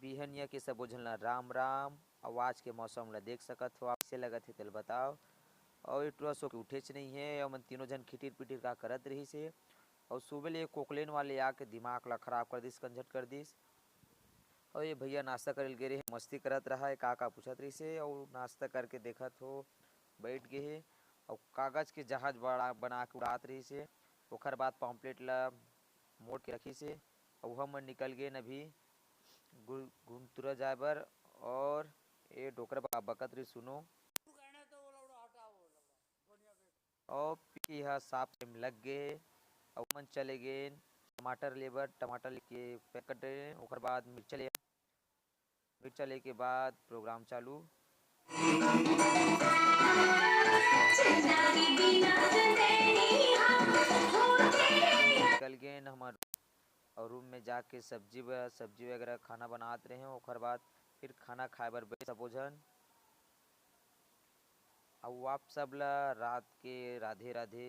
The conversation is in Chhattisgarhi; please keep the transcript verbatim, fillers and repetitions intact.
बिहनिया के सबो झन ला राम राम। अउ आज के मौसम ला देख सकत हो आप, कइसे लगत हे तेला बताओ। अउ ए टुरा सो के उठेच नइ हे, अउ मन तीनों झन खिटिर पिटिर का करत रहिस हे। अउ सुबह ले कोकलेन वाले आके दिमाग ला खराब कर दिस, कंझट कर दिस। अउ ये भैया नाश्ता करे ल गे रहे, मस्ती करत रहा है, का का पूछत रहिस हे। अउ नाश्ता करके देखत हो बैठ गे हे, अउ कागज के जहाज बड़ा बना के उड़ात रहिस हे। ओखर बाद पॉम्पलेट ला मोड़ के रखिस हे, अउ हमन निकल गेन अभी गु-, गुमतुरा जाए बर। और ए डोकरा बा-, बकत रही सुनो। और पीके ह साफ टाइम लग गे हे, अउ मन चले गेन टमाटर ले बर, टमाटर लेके पैक कर रहे हैं। ओकर बाद मिर्चा ले, मिर्चा लेके बाद प्रोग्राम चालू। निकल गेन हमर, अउ रूम में जाके सब्जी ब-, सब्जी वगैरह खाना बनात रहे हैं। ओकर बाद फिर खाना खाए बर बैठ सबो झन। अउ आप सब ला रात के राधे राधे।